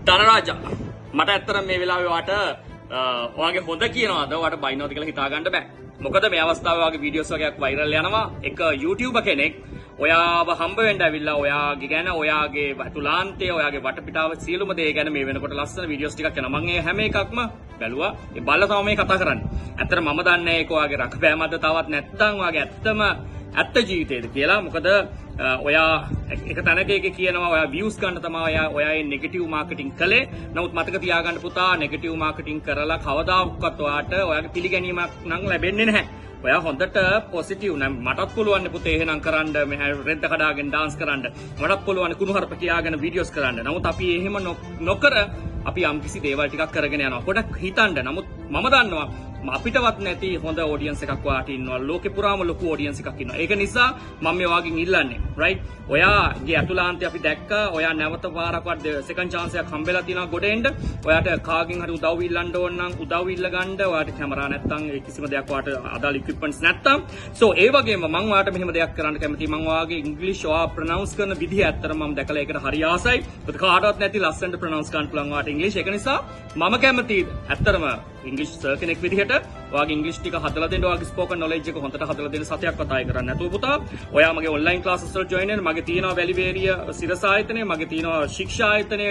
ධනරාජ, මට ඇත්තටම මේ වෙලාවේ ඔයාට ඔයාගේ හොඳ කියනවාද, ඔයාට බයිනවද කියලා හිතා ගන්න බෑ. මොකද මේ අවස්ථාවේ ඔයාගේ වීඩියෝස් වගේක් වෛරල් යනවා. එක YouTuber කෙනෙක් ඔයාව හම්බ වෙන්න ඇවිල්ලා ඔයාගේ ගැන, ඔයාගේ ඇතුළාන්තය, ඔයාගේ වටපිටාව, සියලුම දේ ගැන මේ වෙනකොට ලස්සන වීඩියෝස් ටිකක් යනවා. මං ඒ හැම එකක්ම බැලුවා. ඒ බලලා තමයි මේ කතා කරන්නේ. ඇත්තට මම දන්නේ ඒක ඔයාගේ රඟපෑමක්ද තවත් නැත්නම් ඔයාගේ ඇත්තම ඇත්ත ජීවිතේද කියලා. මොකද ඔයා එක තැනක එකේ කියනවා ඔයා views ගන්න තමයි ඔයා ඔයා ඒ නෙගටිව් මාකටිං කළේ. නමුත් මතක තියාගන්න පුතා, නෙගටිව් මාකටිං කරලා කවදාවත් ඔයාට ඔයාගේ පිළිගැනීමක් නම් ලැබෙන්නේ නැහැ. ඔයා හොඳට පොසිටිව් නම් මටත් පුළුවන් පුතේ එහෙනම් කරන්න, මෙහා රෙද්ද කඩාගෙන ඩාන්ස් කරන්න. මටත් පුළුවන් කුණුහරුප කියාගෙන වීඩියෝස් කරන්න. නමුත් අපි එහෙම නොකර අපි යම්කිසි දේවල් ටිකක් කරගෙන යනවා. පොඩක් හිතන්න. නමුත් මම දන්නවා අපිටවත් නැති හොඳ ඔඩියන්ස් එකක් ඔයාට ඉන්නවා. ලෝකෙ පුරාම ලොකු ඔඩියන්ස් එකක් ඉන්නවා. ඒක නිසා මම මේ ඔයාගෙන් ඉල්ලන්නේ. රයිට්? ඔයාගේ ඇතුළාන්තය අපි දැක්කා. ඔයා නැවත පාරක්වත් සෙකන්ඩ් චාන්ස් එකක් හම්බෙලා තියෙනවා ගොඩ එන්න. ඔයාට කාගෙන් හරි උදව් ඉල්ලන්න ඕන නම් උදව් ඉල්ල ගන්න. ඔයාට කැමරා නැත්තම්, ඒ කිසිම දෙයක් ඔයාට අදාළ ඉක්විප්මන්ට්ස් නැත්තම්. සෝ ඒ වගේම මං ඔයාට මෙහෙම දෙයක් කරන්න කැමතියි. මං ඔයාගේ ඉංග්‍රීසි ඔයා ප්‍රොනවුන්ස් කරන විදිහ ඇත්තටම මම දැකලා ඒකට හරි ආසයි. මොකද කාටවත් නැති ලස්සනට ප්‍රොනවුන්ස් කරන්න පුළුවන් ඔයාට ඉංග්‍රීසි. ඒක නිසා මම කැමතියි ඇත්තටම ඉංග්‍රීසි සර් කෙනෙක් විදිහට ඔයාගේ ඉංග්‍රීසි ටික හදලා දෙන්න, ඔයාගේ ස්පෝකන් නොලෙජ් එක හොඳට හදලා දෙන්න සතයක්වත් ආයෙ කරන්නේ නැතුව පුතා. ඔයා මගේ ඔන්ලයින් ක්ලාසස් වලට ජොයින් වෙන්න. මගේ තියෙනවා වැලිවේරිය සිරස ආයතනය, මගේ තියෙනවා ශික්ෂා ආයතනය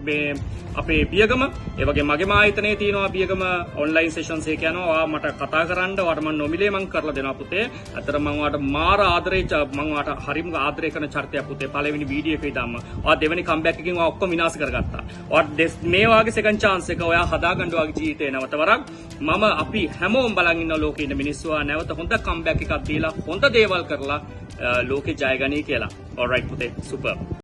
මේ අපේ බියගම, ඒ වගේ මගේම ආයතනයේ තියෙනවා බියගම ඔන්ලයින් සෙෂන්ස් එක යනවා. ඔයා මට කතා කරන්න, ඔයාට මම නොමිලේ මං කරලා දෙනවා පුතේ. ඇත්තට මං ඔයාට මාර ආදරේ, මං ඔයාට හරිම ආදරේ කරන චරිතයක් පුතේ. පළවෙනි වීඩියෝ එකේ ඉඳන්ම ඔයා දෙවෙනි කම්බැක් එකකින් ඔයා ඔක්කොම විනාශ කරගත්තා. ඔයාට මේ වාගේ සෙකන්ඩ් චාන්ස් එක ඔයා හදාගන්න ඔයාගේ ජීවිතේ නැවත වරක්. මම අපි හැමෝම බලන් ඉන්න ලෝකේ ඉන්න මිනිස්සු නැවත හොඳ කම්බැක් එකක් දීලා හොඳ දේවල් කරලා ලෝකේ ජය ගනී කියලා. Alright පුතේ, සුපර්.